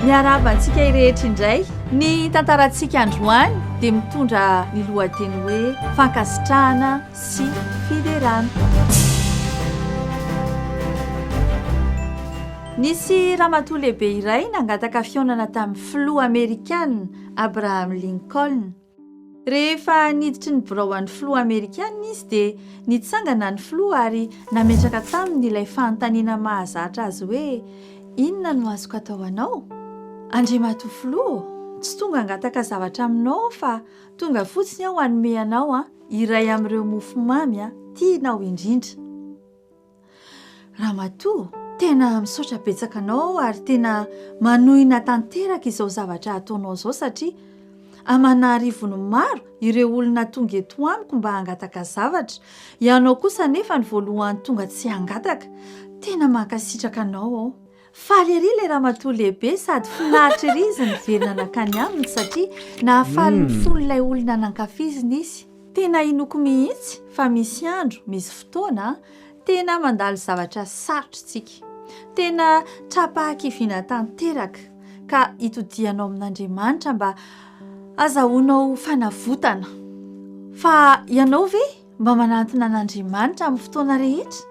Miarahaba antsika rehetra indray. Ny tantarantsika androany dia mitondra ny lohateny hoe fankasitrahana sy fiderana. Nisy ramatoa lehibe iray nangataka fihaonana tamin'ny filoha amerikana Abraham Lincoln. Rehefa niditry ny birao an'ny filoha amerikana izy dia nitsangana ny filoha ary nametraka taminy ilay fanontaniana mahazatra azy hoe, Inona no azoko atao anao? Andriamatoa filoha ô, tsy tonga hangataka zavatra aminao aho fa tonga fotsiny aho hanome anao iray amin'ireo mofomamy tianao indrindra. Ramatoa, tena misaotra betsaka anao aho ary tena manohina tanteraka izao zavatra ataonao izao satria aman'arivony maro ireo olona tonga eto amiko mba hangataka zavatra, ianao kosa anefa ny voalohany tonga tsy hangataka. Tena mankasitraka anao aho. Faly ery ilay ramatoa lehibe sady finaritra ery izy niverina nankany aminy satria nahafaly ny fon'ilay olona nankafiziny izy. Tena inoako mihitsy fa misy andro, misy fotoana, tena mandalo zavatra sarotra isika. Tena tra-pahakiviana tanteraka ka itodihanao amin'Andriamanitra mba hazahoanao fanavotana. Fa ianao ve? Mba manantona an'Andriamanitra amin'ny fotoana rehetra,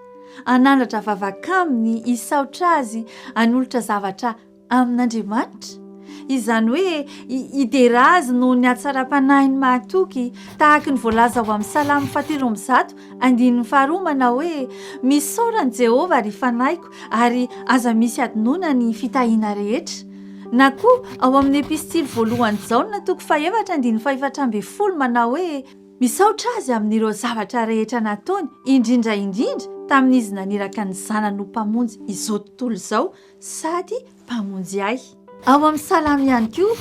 hanandratra vavaka aminy, hisaotra azy, hanolotra zavatra amin'Andriamanitra. Izany hoe hidera azy noho ny hatsaram-panahiny mahatoky, tahaka ny voalaza ao amin'ny Salamo fahatelo amby zato, andininy faharoa manao hoe, Misaora an'i Jehovah, ry fanahiko, ary aza misy hadinoina ny fitahiana rehetra. Na koa ao amin'ny Epistily voalohan'i Jaona toko fahefatra andininy fahefatra ambin'ny folo manao hoe, Misaotra Azy amin'ireo zavatra rehetra nataony, indrindra indrindra tamin'Izy naniraka ny Zanany ho Mpamonjy izao tontolo izao sady Mpamonjy ahy. Ao amin'ny Salamo ihany koa,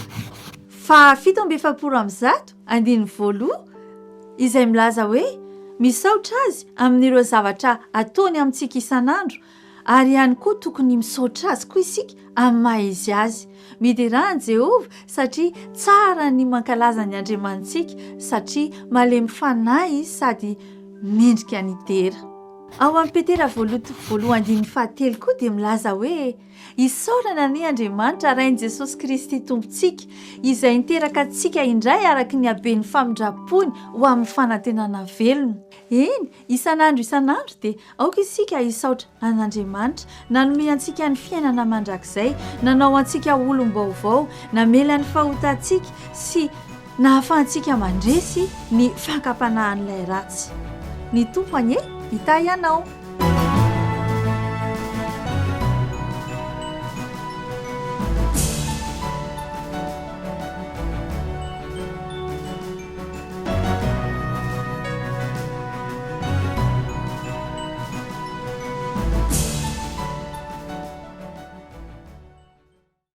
faha 147, andininy voaloha, izay milaza hoe, Misaotra Azy amin'ireo zavatra ataony amintsika isan'andro, Ary ihany koa tokony misaotra azy koa isika amin'ny maha izy azy. Miderà an'i Jehovah satria tsara ny mankalaza ny Andriamanitsika satria malemy fanahy izy sady mendrika ny dera. Ao amin'ny Petera voalohany toko voalohany andininy fahatelo koa dia milaza hoe, Isaorana anie Andriamanitra Rain'i Jesosy Kristy Tompontsika, izay niteraka antsika indray araka ny haben'ny famindram-pony ho amin'ny fanantenana velona. Eny, isan'andro isan'andro dia aoka isika hisaotra an'Andriamanitra, nanome antsika ny fiainana mandrakizay, nanao antsika ho olom-baovao, namela ny fahotantsika sy nahafahantsika mandresy ny fankam-panahin'ilay ratsy. Ny Tompo anie hitahy anao.